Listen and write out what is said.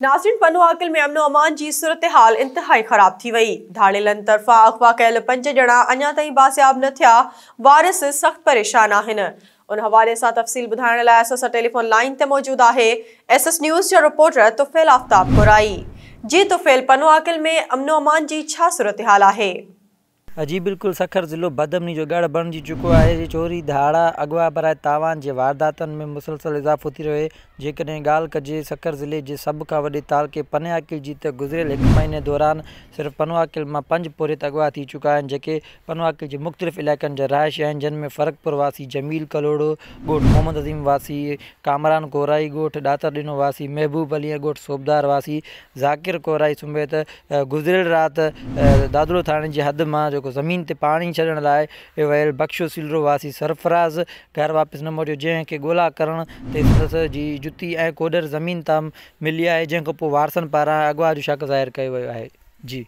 ناظرين پنوعاقل ۾ امن و امان جي صورتحال انتهائي خراب ٿي وئي، ڌاڙيلن طرفان اغوا ڪيل پنج ڄڻا اڃا تائين بازياب نه ٿيا، وارث سخت پريشان آهن. ان حوالي سان تفصيل ٻڌائڻ لاء اسان سان ٽيليفون لائين تي موجود آهي ايس ايس نيوز جو رپورٽر طفيل آفتاب ڪورائي. جي طفيل پنوعاقل ۾ امن و امان جي ڇا صورتحال آهي؟ جي بلڪل سکر ضلعو بدامني جو ڳڙهه بڻجي چڪو آهي، چوري، ڌاڙا، اغوا براء تاوان جي وارداتن ۾ مسلسل اضافو ٿي رهيو آهي، جيڪڏهن ڳالهه ڪجي سکر ضلعي جي سڀ کان وڏي تعلقي پنوعاقل جي ته گذريل هڪ مهيني دوران صرف پنوعاقل مان پنج پورهيت اغوا ٿي چڪا آهن جيڪي پنوعاقل جي مختلف علائقن جا رهائشي آهن جن ۾ فرقپور واسي جميل ڪلهوڙو، ڳوٺ محمد عظيم واسي ڪامران ڪورائي، ڳوٺ ڏاتر ڏنو واسي محبوب علي ۽ ڳوٺ صوبدار واسي ذاڪر ڪورائي سميت گذريل رات دادلو ٿاڻي جي حد مان جيڪو زمين تي پاڻي ڇڏڻ لاء ويل بخشو سيلرو واسي سرفراز گهر واپس نه موٽيو جنهن کي ڳولا ڪرڻ تي سندس جي جتي ۽ ڪوڏر زمين تان ملي آهي جنهن کانپوء وارثن پاران اغوا جو شڪ ظاهر ڪيو ويو آهي. جي.